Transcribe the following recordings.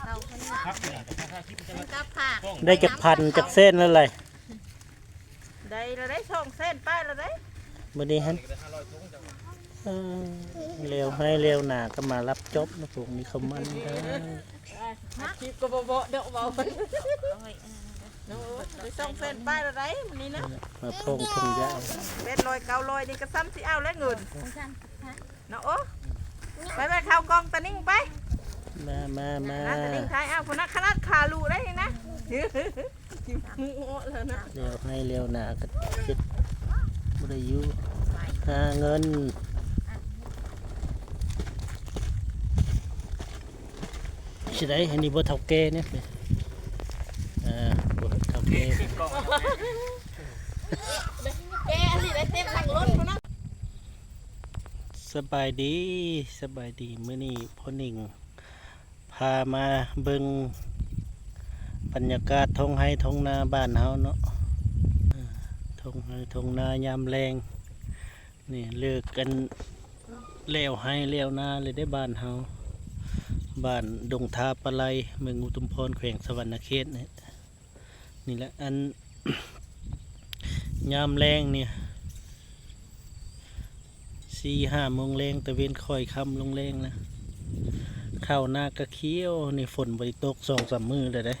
ເອົາຄົນນີ້ ກັບຂ້າງ ໄດ້ຈັກພັນຈັກແສນແລ້ວລະ? ໄດ້ລະໄດ໋ ສອງແສນປາຍລະໄດ໋ ມື້ນີ້ຫັ້ນ. ເອີ ແລ້ວໄຮ່ແລ້ວນາກໍມາຮັບຈອບນະ ພວກນີ້ເຂົ້າມັນເດີ. ອາຊີບກໍບໍ່ເບາະດອກ ເວົ້າ ເນາະ. ໄດ້ສອງແສນປາຍລະໄດ໋ ມື້ນີ້ນະ ມາພົງທົ່ງຢາງ ແປດຮ້ອຍ ເກົ້າຮ້ອຍ ນີ້ກໍຊ້ຳຊິເອົາແລ້ວເງິນ ເນາະ. ໂອ້ ໄປ ໄປເຂົ້າກ່ອງຕາໜິ່ງໄປ. ມາ ມາ ມາ ຕາໜິ່ງຖ່າຍເອົາພຸ້ນນະ ຂະໜາດຂາຫຼຸໄດ໋ນີ້ນະ. ດຽວໄຮ່ດຽວນາກໍເຮັດບໍ່ໄດ້ຢູ່ ຫາເງິນຊິໄດ້. ອັນນີ້ບໍ່ເຖົ້າແກ່ນີ້ ເອີ ບໍ່ເຖົ້າແກ່ ແກ່ອັນນີ້ໄດ້ເຕັມຫຼັງລົດພຸ້ນນະ. ສະບາຍດີ ສະບາຍດີ ມື້ນີ້ພໍ່ໜິ່ງ ພາມາເບິ່ງບັນຍາກາດທົ່ງໄຮ່ທົ່ງນາບ້ານເຮົາເນາະ. ເອີ ທົ່ງໄຮ່ທົ່ງນາຍາມແລງນີ້ ເລີກກັນແລ້ວໄຮ່ແລ້ວນາເລີຍເດ້ບ້ານເຮົາ ບ້ານດົງທາປາໄລ ເມືອງອຸທຸມພອນ ແຂວງສະຫວັນນະເຂດນີ້. ນີ້ແຫຼະ ອັນ ຍາມແລງນີ້ ສີ່ຫ້າໂມງແລງ ຕາເວັນຄ່ອຍຄ່ຳລົງແລງນະ ເຂົ້ານາກະຂຽວ. ນີ້ຝົນບໍ່ໄດ້ຕົກສອງສາມມື້ແລ້ວເດ້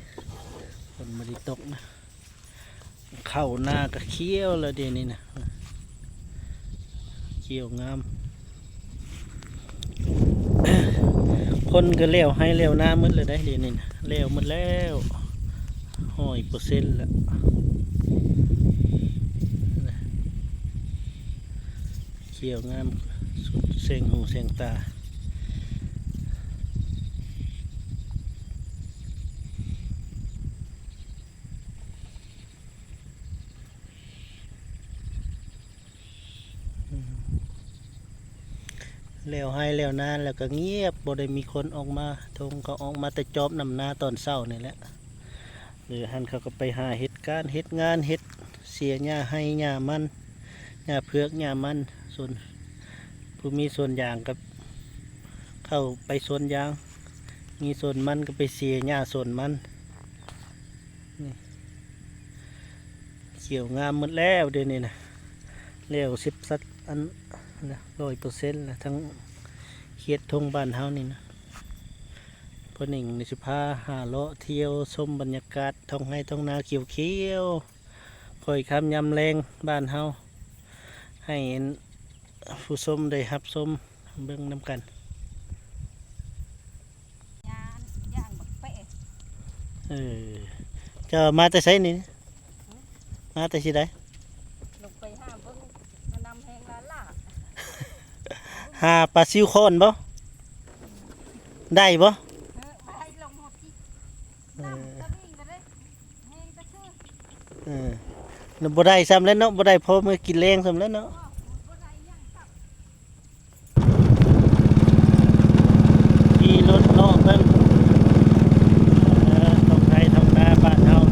ຝົນບໍ່ໄດ້ຕົກນະ ເຂົ້ານາກະຂຽວແລ້ວດຽວນີ້ນະ. ຂຽວງາມ ຄົນກໍແລ້ວໄຮ່ແລ້ວນາໝົດແລ້ວໄດ໋ ດຽວນີ້ນະ ແລ້ວໝົດແລ້ວ ຮ້ອຍເປີເຊັນແລ້ວ. ຂຽວງາມສຸດແສງຫູແສງຕາ. ແລ້ວໄຮ່ແລ້ວນາແລ້ວກໍງຽບ ບໍ່ໄດ້ມີຄົນອອກມາທົ່ງ ເຂົາອອກມາແຕ່ຈອບນຳນາຕອນເຊົ້ານີ້ແຫຼະ. ເອີ ຫັ້ນເຂົາກໍໄປຫາເຮັດການເຮັດງານ ເຮັດເສຍຫຍ້າໄຮ່ຫຍ້າມັນ ຫຍ້າເຜືອກຫຍ້າມັນ. ສ່ວນຜູ້ມີສວນຢາງກໍເຂົ້າໄປສວນຢາງ ມີສວນມັນກໍໄປເສຍຫຍ້າສວນມັນ. ນີ້ ຂຽວງາມໝົດແລ້ວດຽວນີ້ນະ ແລ້ວສິບສັດ ອັນນະ ຮ້ອຍເປີເຊັນລະ ທັງເຂດທົ່ງບ້ານເຮົານີ້ນະ. ພໍ່ໜິ່ງນີ້ຊິພາຫາເລາະທ່ຽວຊົມບັນຍາກາດທົ່ງໄຮ່ທົ່ງນາຂຽວໆ ຄ່ອຍຄ່ຳຍາມແລງບ້ານເຮົາ ໃຫ້ອັນ ຜູ້ຊົມໄດ້ຮັບຊົມເບິ່ງນຳກັນ. ເອີ ເຈົ້າມາແຕ່ໃສນີ້? ມາແຕ່ຊິໃດ? ລົງໄປຫາເບິ່ງ ມານຳແຮງລ້າໆ ຫາປາຊິວຄອນບໍ່? ໄດ້ບໍ່? ເອີ ບໍ່ໄດ້ ລົງຫົດທີ່ ເອີ ນ້ຳກະມີກໍໄດ້ ແຮງກະຄື ເອີ ບໍ່ໄດ້ຊ້ຳແລ້ວເນາະ ບໍ່ໄດ້ພໍມື້ກິນແລງຊ້ຳແລ້ວເນາະ. ຂີ່ລົດເລາະເບິ່ງ ເອີ ທົ່ງໄຮ່ທົ່ງນາບ້ານເຮົາ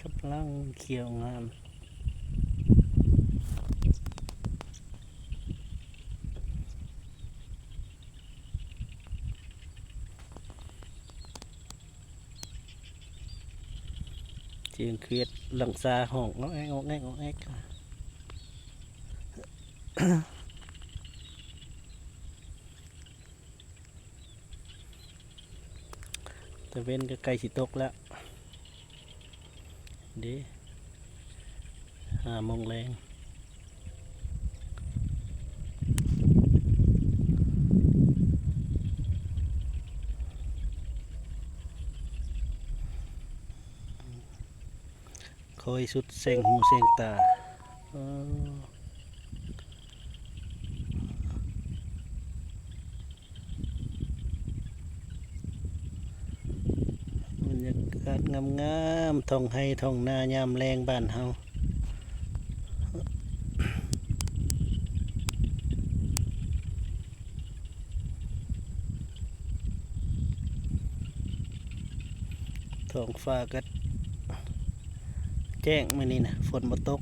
ກຳລັງຂຽວງາມ. ສຽງຂວດຫຼັງຄາຮ້ອງ ງອກແອກ ງອກແອກ ງອກແອກ. ຕາເວັນກໍໃກ້ຊິຕົກແລ້ວເດ້ ຫ້າໂມງແລງ. ຄ່ອຍສຸດແສງຫູແສງຕາ. ເອີ ບັນຍາກາດງາມໆ ທ້ອງໄຮ່ທ້ອງນາຍາມແລງບ້ານເຮົາ. ທ້ອງຟ້າກໍແຈ້ງມື້ນີ້ນະ ຝົນບໍ່ຕົກ.